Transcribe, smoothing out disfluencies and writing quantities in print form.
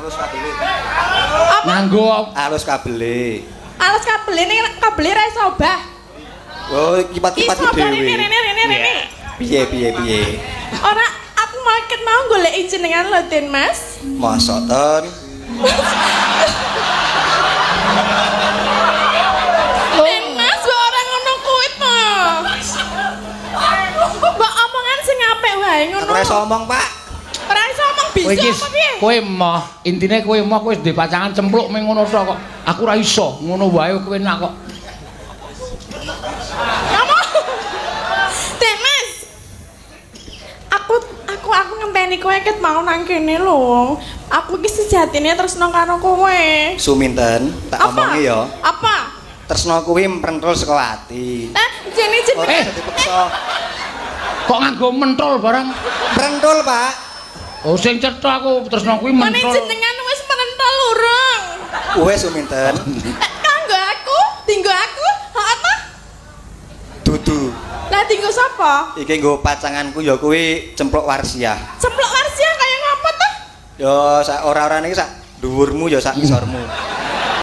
Alus kabele. Apa? Nganggo Alus kabele. Alus kabele ning kabele ra iso obah. Oh, kipat-kipat Iso obah dhewe. rene rene rene rene. Piye piye piye? Ora, aku mau ket mau goleki jenengan lho, Den Mas. Mosok ten. Den Mas, mbok ora ngono kuwi to. Mbok omongan sing apik wae ngono. Aku ora iso omong, Pak. Ora iso omong kowe bisa iki apa piye? kowe emoh, intine kowe emoh kowe wis duwe pacangan cempluk ming ngono tok kok. Aku ora iso, ngono wae kowe nak kok. Kamu. Den Mas. Aku ngenteni kowe ket mau nang kene lho. Aku iki sejatine tresno karo kowe. Suminten, tak Apa? omongi ya. Apa? Tresno kuwi mrentul saka ati. Eh, jene jenenge. Ora iso dipeksa. Kok nganggo mentol barang? Mrentul, Pak. Oh sing cetha aku tresno kuwi Mane mentol. jenengan wis merental urung. Wes Suminten. Eh, kanggo aku, dinggo aku, heeh ta? Dudu. Lah dinggo sapa? Iki nggo pacanganku ya kuwi cempluk warsiah. Cempluk warsia kaya ngapa ta? Ya sak ora-orane iki sak dhuwurmu ya sak ngisormu.